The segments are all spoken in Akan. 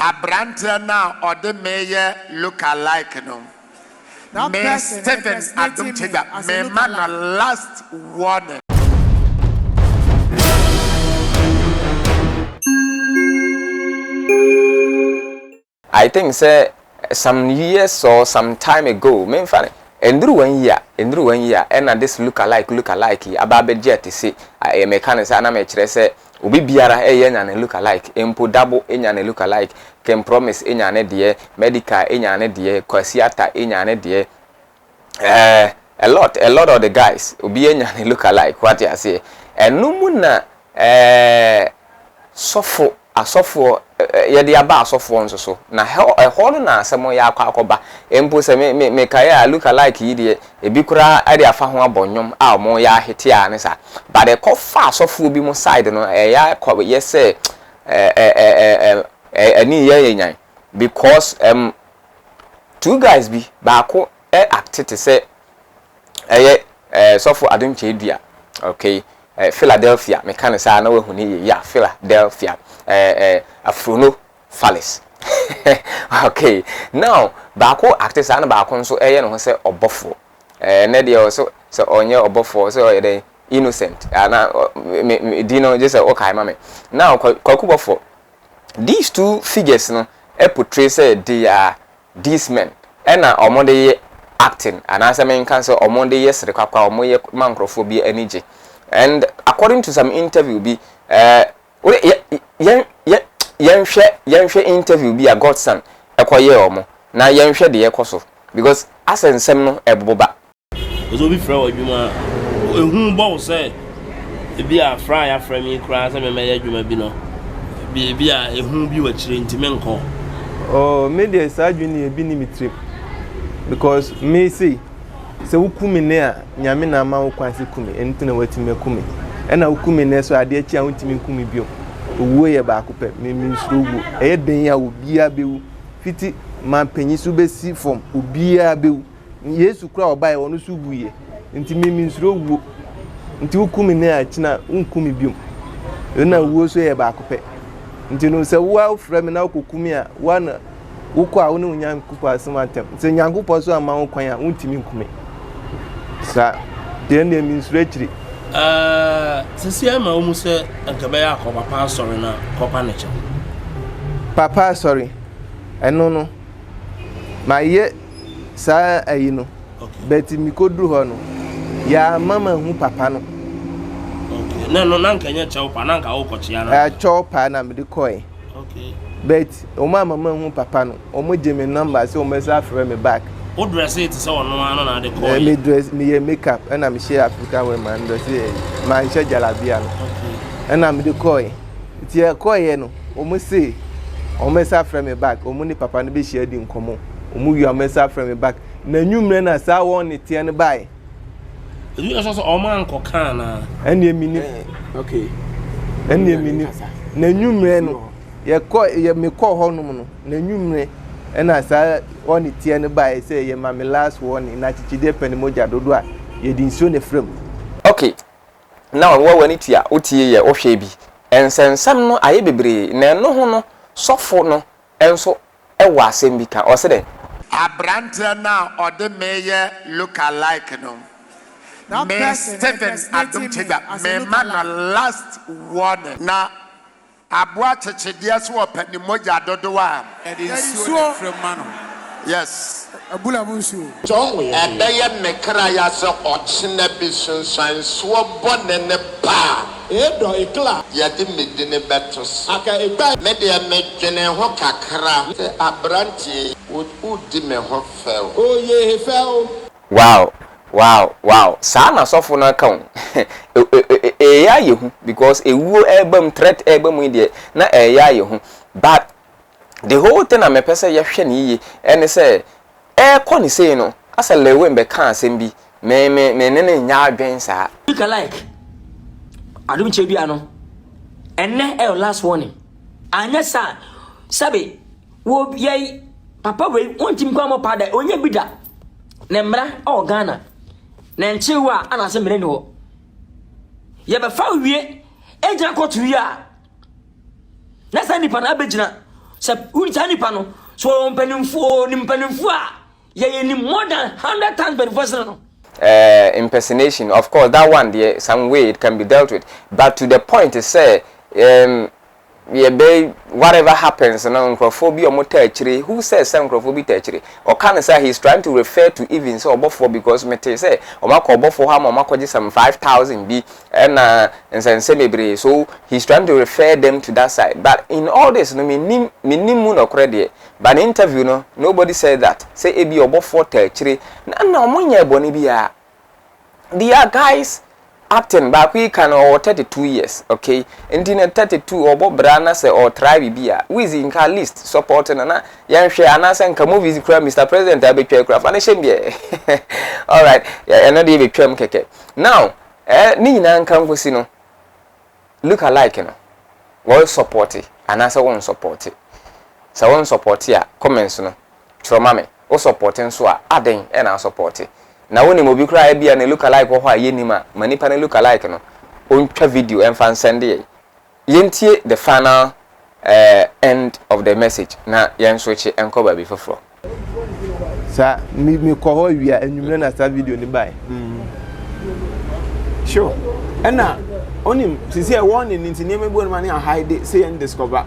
Abranteɛ no a ɔde me yɛ look alike no, That me person Stephen impersonating Adom me Kyegya as a me ma no lookalike. last warning. I think sɛ some years or some time ago, menfa no ɛnduru one year, ɛnduru one year ɛna this look alike look alike yi aba abɛgye atese, ɛyɛ meka no saa na mekyerɛ sɛ obi biara ɛyɛ anya ne look alike, mpo Dabo anya ne look alike, King Promise anya ne deɛ, Medical anya ne deɛ, Kwasi Arthur anya ne deɛ, ɛɛ a lot a lot of the guys obi anya ne look alike, wate aseɛ. Ɛno mu na ɛɛ sɔfo asɔfoɔ yɛde aba asɔfoɔ nso so na hɔ ɛhɔ no na asɛm yɛ akɔ akɔba. Mpo sɛ me me mekaeɛ a look alike yi deɛ ebi koraa ɛde afa ho abɔ nnwom a wɔn yɛ ahete a ne saa, but ɛkɔ fa asɔfoɔ bi mu side no, ɛyɛ akɔ yɛ sɛ ɛɛ ɛɛ ɛɛ ɛni yɛ yɛ nyan because two guys bi, baako ɛ act te sɛ ɛyɛ sɔfo Adom Kyei-Duah, okay, Philadelphia, meka ne saa na wahu ne yie ya, Philadelphia ɛɛ ɛɛ Afrono Phallus, okay. Now baako act saa na baako nso ɛyɛ ne ho sɛ ɔbɔfoɔ. Ne deɛ ɔso sɛ ɔnyɛ ɔbɔfoɔ, sɛ ɔyɛ dɛ innocent ana me me di no gye sɛ ɔkae ma me. Now Kwaku Bɔfoɔ, these two figures no ɛ portray sɛ they are these men, ɛna ɔmo de yɛ acting anaasɛ menka sɛ ɔmo de yɛ sere kwakwa, ɔmo yɛ ma nkurɔfoɔ bi ani gye. And according to some interview bi, yɛ yɛn yɛ yɛnhwɛ yɛnhwɛ interview bi a Godson ɛkɔyɛ ɔmo na yɛnhwɛ deɛ ɛkɔ so because asɛ nsɛm no ɛbobo ba. Ɔsɛ obi frɛ wɔ adwuma a, ehu bɔ wo sɛ ebi a fra a yɛafrɛ me koraa sɛ mɛmɛyɛ adwuma bi no, ebi a ehu bi wɔ akyire nti menkɔ? Oh, me deɛ, saa adwene ebi ni me tirim because me sei sɛ woku me ne a, Nyame na ama wo kwan sɛ ku me, ɛno nti na woatumi aku me. Ɛna woku me nɛ so, adeɛ kyi a wontumi nku me biom. Owuo yɛ baako pɛ. Me mensuro wuo. Ɛyɛ den a obiara bɛwu, fiti mampanyin so bɛsi fam, obiara bɛwu. Yesu kora ɔbaeɛ, ɔno so wuyɛ, nti me mensuro wuo. Nti woku me ne a, kyina wonku me biom. Ɛna wuo so yɛ baako pɛ, nti no sɛ woa wofrɛ me na wokɔku me a, woa na wokɔ a wo ne wo Nyankopɔn asɛm atɛm. Sɛ Nyankopɔn so amma wo kwan a, wontumi nku me saa deɛ. Deɛ mensuro akyiri. Sisi ama wo mu sɛ nka bɛyɛ akɔ papa asɔre na kɔpa ne kyɛw. Papa asɔre ɛno no, mayɛ saa ayi no, but mekɔduru hɔ no, yɛama ma hu papa no. Okay. Na no na nka nyɛ kyɛw pa na nka wokɔkyea no? Ɛkyɛw pa na mede kɔɛ, but ɔmo ama ma hu papa no, ɔmo gye me number sɛ ɔmo bɛsa afrɛ me back. Wo dress te sɛ ɔno ano na ade kɔɛ? Me dress, meyɛ makeup ɛna mehyɛ African wear, man dress yɛ, manhyɛ jalabia no. Ɛna mede kɔɛ, nti ɛkɔɛ no, ɔmo se ɔmo bɛsa afrɛ me back, ɔmo ne papa no bɛhyia di nkɔmɔ, ɔmo wie a, ɔmo bɛsa afrɛ me back. Na nwummerɛ na saa wɔn ne teɛ no baeɛ. Ebi yɛ sɛ ɔmo ankɔka anaa? Ɛnneɛ minim. Ɛnneɛ minim. Na nwummerɛ no yɛkɔ yɛ mekɔ hɔnom no, na nwummerɛ ɛna saa wɔn ne teɛ no baeɛ sɛ yɛ ma me last warning na akyekyedeɛ pɛ ne mogya dodo a yɛde nsuo na efrɛ mu. Okay, na wɔwɔ w'ani tua, wotie yɛ wohwɛ bi nsɛnsɛm no ayɛ bebree na ɛno ho no, sɔfo no nso ɛwɔ asɛm bi ka, ɔsɛ dɛ. Aberanteɛ no a ɔde me yɛ look alike no, That me person Stephen impersonating Adom me Kyegya as a me ma no lookalike. last warning. Na aboa kyekyedeɛ so ɔpɛ ne mogya dodoɔ a Yɛde Yɛde nsuo nsuo na ɛfrɛ ma no. Yes. Abula mu nsuo. Ɛbɛyɛ me kra ya sɛ ɔkyena bi sunsuansoɔ bɔne ne ba a yɛde me dini bɛto so. Me deɛ, medwene ho kakra sɛ aberanteɛ yi, wodi me ho fɛw. Wow, saa na sɔfo no aka o. Ɛyɛ ayɛ hu because ewuo ɛreba mu, threat ɛreba mu yi deɛ, na ɛyɛ ayɛ hu. But the whole thing a mepɛ sɛ yɛhwɛ ne yie ɛne sɛ ɛrekɔ ne sei no, asɛ Lewin bɛka asɛm bi, me me me ne ne nya adwen saa. Look alike Adom Kyei-Duah no, ɛnnɛ ɛyɛ last warning. Anyɛ saa, sɛbe wɔ yɛi papa wei wɔntimi kɔ amɔ paa da, ɔnyɛ bi da na mmara ɛwɔ Ghana na nkyew a anaasɛ mmara ni hɔ, yɛbɛfa wie ɛgyina kɔto wie a na saa nipa no abɛgyina. Sɛ wo saa nipa no, sɛ ɔwɔ mpanimfoɔ, ɔnim mpanimfoɔ a, yɛyɛ nim more than 100 times mpanimfoɔ sene no. Eh, impersonation, of course that one deɛ some way it can be dealt with, but to the point sɛ um, yɛbɛ whatever happens no nkurɔfoɔ bi a wɔn taa akyire, who says sɛ nkurɔfoɔ bi taa akyire? Ɔka no sɛ he is trying to refer to even sɛ ɔbɔfoɔ, because metee sɛ wɔn akɔ ɔbɔfoɔ hɔ ama wɔn akɔgye some 5,000 bi ɛna nsɛnsɛm bebree, so he is trying to refer them to that side. But in all this no, mennim mennim mu nɔkorɛ deɛ, but ne interview no nobody said that sɛ ebi ɔbɔfoɔ taa akyire na na wɔn nyɛɛ bɔne biara. They are guys acting, baako yi ka no ɔwɔ 32 years, okay, nti no 32 ɔbɔ bra na sɛ ɔtry biribi a Wizzy nka at least support no na yɛnhwɛ, anaasɛ nka movies kura Mister President a bɛtwa kura fa no hyɛm deɛ. Alright, ɛno deɛ bɛtwam kɛkɛ. Now eh, ne nyinaa nka nkosi no look alike no wɔ support anaasɛ wɔn support. Sɛ wɔn support a, comments no twerɛ ma me. Wo support nso a, adɛn na asupporte? Na wonim obi koraa a ebia ne look alike wɔ hɔ a yɛnnim a, ma nipa no look alike no ɔntwa video mfa nsɛnde yɛn. Yɛntie the final eh, end of the message na yɛn switch nkɔ baabi foforɔ. Saa, me me kɔ hɔ awia anwummerɛ na saa video no bae. Sure. Ɛna onim sisi a wɔn ne nti nneɛma bi wɔ no ma ne ahide sɛ yɛn discover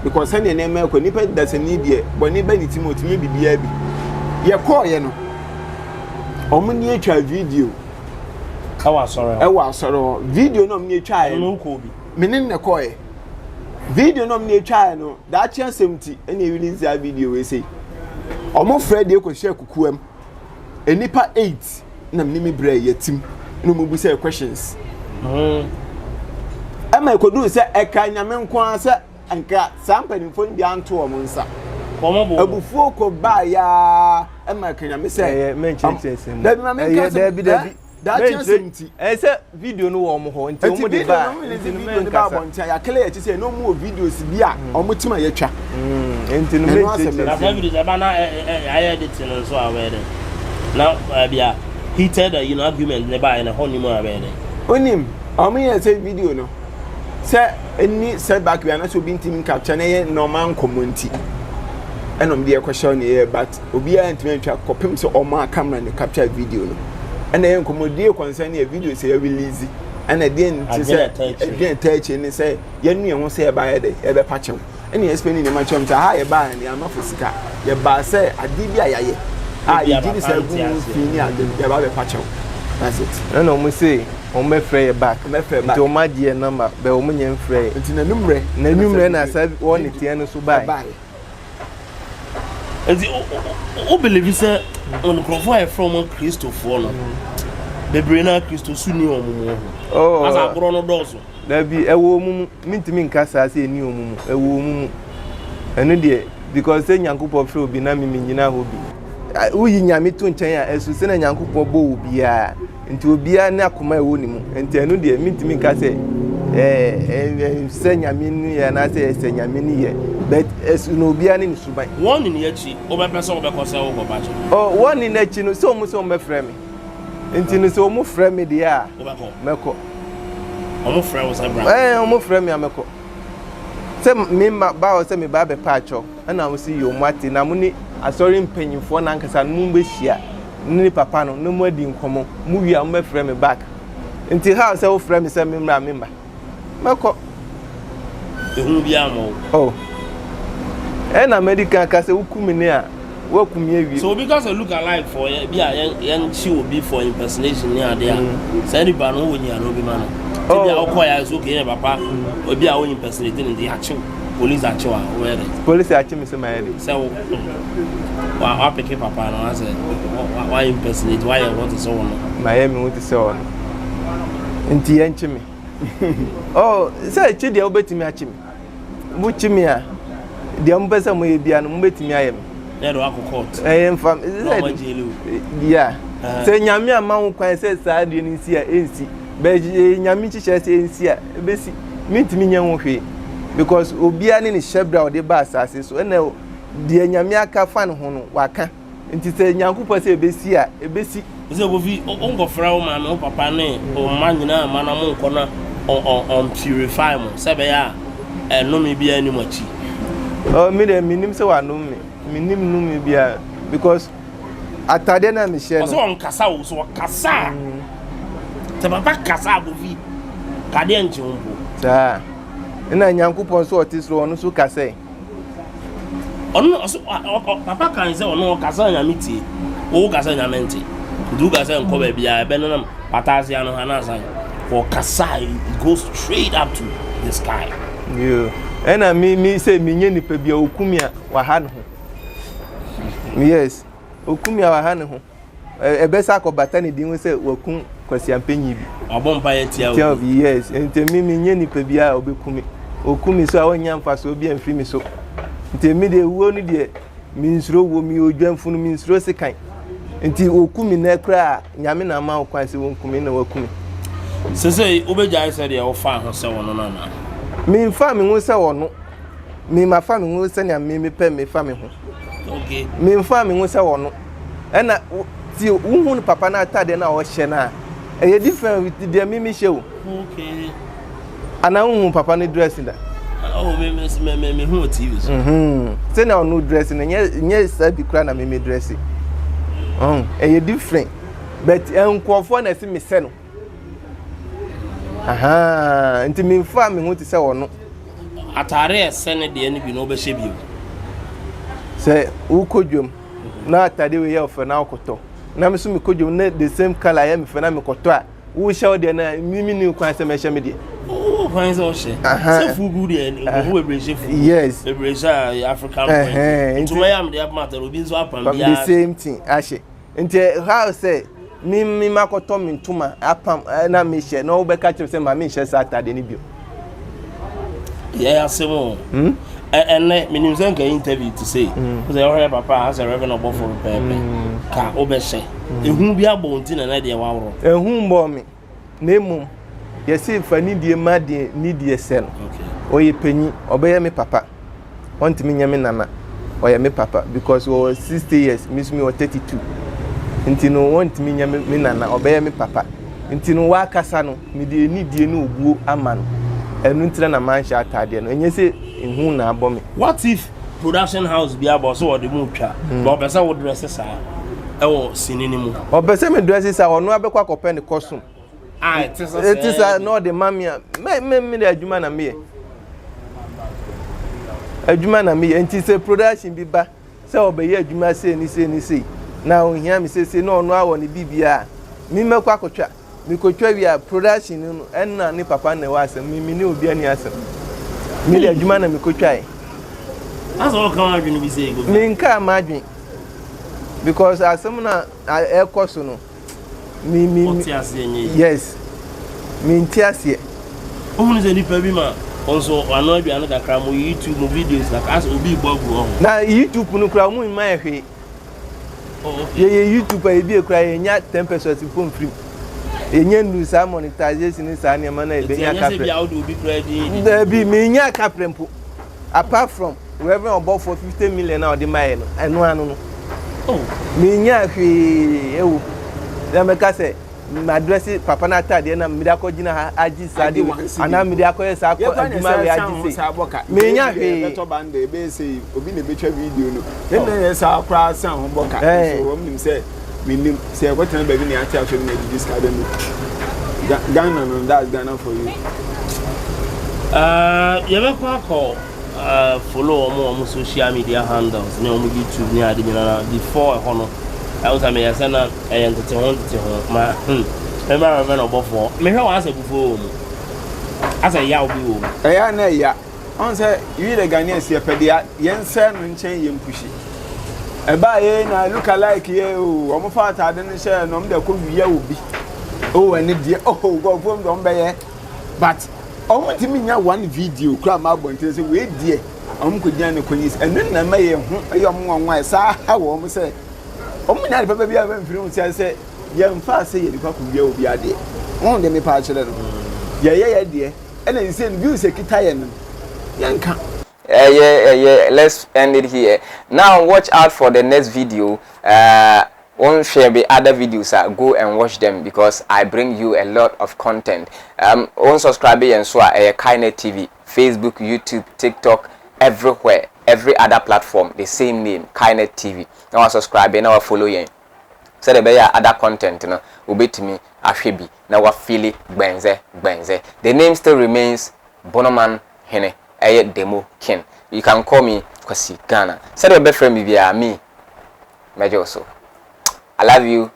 because sɛnea nneɛma ɛkɔ nipa dasani deɛ bɔne bɛ ne ti mu otumi biribiara bi. Yɛkɔɔyɛ no wɔn ni atwa video. Ɛwɔ asɔre hɔ. Ɛwɔ asɔre hɔ video na wɔn ni atwa yɛ no. Ɛno bi. Me ne ne kɔɔyɛ video na wɔn ni atwa yɛ no daakye asɛm ti ɛna release saa video wei sei. Wɔn frɛ deɛ kɔhyɛ kukuam. Nnipa 8 na me ne me brɛ yɛtim na wɔn bisa yɛ questions. Ɛma ɛkɔduru sɛ ɛka Nyame nko ara sɛ nka saa mpanimfoɔ no bi anto wɔn nsa. Abufuo kɔ baa yaa ɛma ɛka Nyame sɛ. Ɛyɛ mɛnkyerɛkyerɛ sɛm. Dabi ma menka sɛm. Dabi dabi. Daakye asɛm nti. Ɛyɛ sɛ video no wɔ wɔn hɔ nti wɔn de ba nti no mɛ nkasa. Abɔnten a yɛakele yɛkyi sɛ ɛna wɔn wɔ videos bi a wɔn tim a yɛtwa. Nti no mɛ nkyerɛkyerɛ. Na saa videos ɛba na ayɛ edit no nso a wɔyɛ dɛ na ɛbi a heated you know argument ne ba yɛ na hɔ nim a bɛyɛ dɛ. Onim wɔn yɛ sɛ video no sɛ ɛni setback bi anaasɛ obi ntumi capture na ɛyɛ normal nkɔmɔ nti ɛna wɔn de ɛkɔhyɛ ne yɛ but. Obiara ntumi antwa kɔpem sɛ ɔmaa camera no capture video no. Ɛna ɛyɛ nkɔmmɔdie concern yɛ video sɛ yɛ release. Ɛna ɛdeɛ nti sɛ ɛdwen ɛtaa akyire ne sɛ yɛnu yɛn ho sɛ yɛba yɛ dɛ yɛbɛpa kyɛw. Ɛna yɛ explain nneɛma kyerɛ wɔn sɛ aha yɛbaa no yɛama for sika. Yɛbaa sɛ adeɛ bi a yɛayɛ a yɛgye di sɛ agu mu fi ne ade no yɛba bɛpa kyɛw. That's it. Ɛna wɔn se wɔn bɛfrɛ yɛ back. Wɔn bɛfrɛ back. Nti wɔn agye yɛn number bɛ wɔn nyɛ mfrɛ yɛ. Nti n'anummerɛ. N'anummerɛ na saa wɔn ne teɛ no so bae. Ɛbaeɛ. Nti wo believe sɛ nkurɔfoɔ a yɛfrɛ wɔn Kristofoɔ no bebree no a Kristo su ni wɔn mu ho? Oh. Asa agorɔ no dɔɔso. Dabi, ɛwɔ wɔn mu. Mintumi nka saa sɛ ɛni wɔn mu. Ɛwɔ wɔn mu. Ɛno deɛ, because sɛ Nyankopɔn frɛ obi na me mennyina hɔ bi. Woyi Nyame to nkyɛn a, ɛso sɛ na Nyankopɔn bɔ obiara. Nti obiara ne akoma a ɛwɔ ne mu. Nti ɛno deɛ mentumi nka sɛ ɛɛ sɛ Nyame no yɛ anaasɛ ɛsɛ Nyame no yɛ. But ɛso na obiara ne ne suban. Wɔn ne akyi, wobɛpɛ sɛ wobɛkɔ sɛ wokɔpa kyɛw? Oh, wɔn ne n'akyi no, sɛ wɔn sɛ wɔbɛfrɛ me. Nti no sɛ wɔn frɛ me deɛ a, Wobɛkɔ? mɛkɔ. Wɔn frɛ wo sɛ bra? Ɛɛ, wɔn frɛ me a mɛkɔ. Sɛ me ma ba hɔ sɛ meba abɛpa akyɛw, ɛna wɔn sɛ yoo moate, na mo ne asɔre mpanyinfoɔ no ankasa no mo bɛhyia ne papa no na mo adi nkɔmmɔ, mo wie a mo bɛfrɛ me back. Nti how sɛ wofrɛ me sɛ memmra a memma? Mɛkɔ. Ehu biara mmɔ wo. Oh. Ɛna madi kan aka sɛ woku me ne a, woaku me awie. Sɛ obi ka sɛ look alike for yɛ bi a yɛn yɛnkye obi for impersonation ne ade a, mm. saa nipa no wowɔ nyiano bi ma no. Sɛ bi a oh. wokɔ yɛ sɛ okay yɛ papa, mm. obi a wo impersonate no nti yɛakyew, police akyew a wobɛyɛ dɛ. Police akye me sɛ mayɛ dɛ. Sɛ wo wa wapeke papa no asɛ wa impersonate wayɛ ho te sɛ wo no. Mayɛ me ho te sɛ ɔno. Nti yɛnkye me. Oh, sɛ akyi deɛ wobɛtumi akye me. Mokye me a, deɛ mopɛ sɛ moyɛ biara no mobɛtumi ayɛ me. Yɛ de wakɔ court. Ɛyɛ nfa Na ɔma jail o. Yeah. Sɛ Nyame ama ho kwan sɛ saa deɛ no nsi a, ɛnsi. Bɛ Nyame nhyehyɛ sɛ ɛnsi a, ɛbɛsi. Mentumi nyɛ ho hwee. Because obiara ne ne hyɛbrɛ a ɔde ba asase so. Ɛna deɛ Nyame aka fa ne ho no, waka. Nti sɛ Nyankopɔn sɛ ɛbɛsi a, ɛbɛsi. Sɛ Kofi, wonkɔfrɛ wo maame, wo papa ne wo mma nyinaa mma na monkɔ na ɔmpurify mo sɛ ɛbɛyɛ a ɛnome biara nni mo akyi. Oh, me deɛ menim sɛ wanom me. Menim nome biara because atadeɛ no a mehyɛ no. Ɔsɛ ɔnkasa o, sɛ ɔkasa a. Mm. Sɛ papa kasa a Kofi, kadeɛ nkye wo mpo. Saa. Ɛna Nyankopɔn nso ɔte soro ɔno nso kasa yi. Ɔno ɔsɛ papa kan sɛ ɔno ɔkasa Nyame tie. Wo kasa Nyame nte. Nti wo kasa nkɔ baabi a ɛbɛnenam pataase ano ha na asan. Ɔkasa it goes straight up to the sky. Yo. Ɛna mi mi sɛ mi nye nipa bi a okumi a waha ne ho. Yes. Okumi a waha ne ho. Ɛbɛsa akɔbata ne din ho sɛ wakum kwasiampanyin bi. Wabɔ mpaeɛ tia obi. Tia obi yes. Nti mi mi nye nipa bi a ɔbɛku mi. Oku mi so a ɔnnya mfasoɔ bi amfiri mi so. Nti mi deɛ wuo no deɛ mi nsuro wuo mi yɛ odwanfunu mi nsuro sekan. Nti oku mi nɛ koraa nyame na ama wo kwan sɛ wɔnku mi na waku mi. Sesei wobɛgyae sɛdeɛ wofaa ho sɛ wɔno no anaa? Memfaa me ho sɛ ɔno. Me mafa me ho sɛnea me mepɛ mefa me ho. Okay. Memfaa me ho sɛ ɔno. Ɛna ti wohu no papa no atadeɛ no a ɔhyɛ no a ɛyɛ different with deɛ me mehyɛ o. Okay. Anaa wohu papa no dress da? Oh, me me me me me hu TV so. Mhm. Sɛnea ɔno dress no nyɛ nyɛ saa bi koraa na me me dress. Ɔn ɛyɛ different but nkurɔfoɔ na ɛsi mesɛ no. Ahaa, nti memfaa me ho te sɛ ɔno. Ataare a ɛsɛ ne deɛ no bi na wobɛhyɛ bio. Sɛ wokɔ dwam na atade wei yɛ ɔfɛ na wokɔtɔ na me nso mekɔ dwam na the same color yɛ me fɛ na mekɔtɔ a wohyɛ wo deɛ na me menni kwan sɛ mɛhyɛ me deɛ. Wowɔ kwan sɛ wohyɛ. Sɛ fugu deɛ nkurɔfo bebree hyɛ fugu. Yes. Bebree hyɛ African print. Ntoma yi a mede apam atare obi nso apam biara. The same thing ahyɛ. Nti ɛhaw sɛ me me makɔtɔ me ntoma apam na mehyɛ na wobɛka kyerɛ sɛ ma menhyɛ saa atade no bio. Yɛ asɛm o. Hmm? Ɛnɛ menim sɛ nka interview te sei. Hmm. Sɛ wohwɛ papa a sɛ Reverend ɔbɔfo pɛpɛɛpɛ. Hmm. Ka wobɛhyɛ. Ehu bi abɔ wo nti na ɛnɛ deɛ waworɔ. Ehu mbɔɔ me. Na mmom yɛse fa nidie ma deɛ nidie sɛ no. Ɔyɛ panyin, ɔbɛyɛ me papa. Ɔntumi nyɛ me nana. Ɔyɛ me papa because ɔwɔ 60 years, me nso mewɔ 32. Nti no ɔntumi nyɛ me nana, ɔbɛyɛ me papa. Nti no wakasa no, mede anidie ne obuo ama no. Ɛno nti na manhyɛ ataadeɛ no. Ɛnyɛ sɛ ehu na abɔ me. What if production house bi aba ɔsɛ ɔde mu twa, but ɔpɛ sɛ wo dress saa ɛwɔ sini no mu? Ɔpɛ sɛ me dress saa, ɔno abɛkɔ akɔpɛ ne costume. A ɛte sɛ ɛte saa na ɔde ma me a, me me me de adwuma na meyɛ. Adwuma na meyɛ nti sɛ production bi ba sɛ ɔbɛyɛ adwuma sei ne sei ne sei na ohia me sese na ɔno awɔ ne biribiara me mɛkɔ akɔtwa. Mekɔtwa wie a production no no ɛna ne papa na ɛwɔ asɛm me me ne obi ani asɛm. Me de adwuma na mekɔtwae. Asɛ ɔka w'adwene bi sɛ ɛkɔfi. Menkaa m'adwene because asɛm no a ɛkɔ so no me me Ɔte aseɛ nyɛ yie. Yes mente aseɛ. Wohunu sɛ nipa bi ma wɔn nso wɔano aduane kakra mo YouTube mo videos kakra asɛ obi rebɔ agu hɔ ho. Na YouTube no koraa wɔn mma yɛ hwee. Oh, okay. Yɛyɛ YouTube a ebi ekura yɛnya 10% mpo mfiri mu. Yɛnya nnu saa monetization ne saa nneɛma no a Nti yɛbɛnya ɛnyɛ sɛ kaprɛ. bia wode obi koraa din didi. Daabi menya kaprɛ mpo. Apart from Reverend ɔbɔfoɔ 50 million a ɔde maayɛ no, ɛno ano no. Oh. Menyaa hwee ɛwɔ mu. Na mɛka sɛ madrɛse papa no ataadeɛ na mede akɔgyina ha agye saa de anaa mede akɔyɛ saa akɔ adwuma wei agye sei. Menya hwee. Yɛbɛtɔ banda ɛbɛyɛ sɛ obi na ɛbɛtwa video no. Yɛn na yɛ saa koraa san ho bɔ ka. So wɔn nim sɛ menim sɛ yɛkɔtena baabi na yɛate asɔre na yɛdidi sika bɛ mu. Ghana no that's Ghana for you. Yɛbɛkɔ akɔ follow wɔn wɔn social media handles ne wɔn YouTube ne ade nyinaa na before ɛhɔ no ɛho sɛ meyɛ sɛ na ɛyɛ ntete ho ntete ho ma mɛma Reverend ɔbɔfoɔ mehwɛ wɔn asɛ bufuo wɔ mu asɛ yaw bi wɔ mu. Ɛyɛ na ɛya ɔn sɛ we the Ghanaians yɛpɛ deɛ yɛn sɛ no nkyɛn yɛn pushi ɛbaa yɛ na look alike yɛ o wɔn fa ataade no hyɛ na wɔn de kɔ wia obi o ɛne deɛ oh nkurɔfoɔ mu de wɔn bɛyɛ but wɔn ntumi nya one video kura ma abɔnten sɛ wei deɛ wɔn kɔ gyina ne kɔ yi ɛno na ɛma yɛn ho ɛyɛ wɔn nwanwa ɛsaa ha wɔn sɛ wɔn nya ade papa bi a wɔn ho sɛ sɛ yɛn fa sɛ yɛde kɔ akɔ wia obi adeɛ wɔn de mepa akyerɛ no yɛyɛ yɛ deɛ ɛna nsɛ no views ekita yɛn no yɛn ka. Ɛyɛ ɛyɛ let's end it here now watch out for the next video uh, wonhwɛ bi other videos a go and watch them because I bring you a lot of content um, won subscribe yɛn so a ɛyɛ Kainet TV Facebook YouTube TikTok everywhere. Every other platform the same name, Kainet TV. Na wa subscribe na wa follow yɛn. Sɛdeɛ ɛbɛyɛ a other content no wobɛtumi ahwɛ bi na wa feeli gbɛnzɛ gbɛnzɛ. The name still remains Bonoman Hene ɛyɛ Demo King. You can call me Kwasi Ghana. Sɛdeɛ wobɛfrɛ me biara me mɛgye wo so. I love you.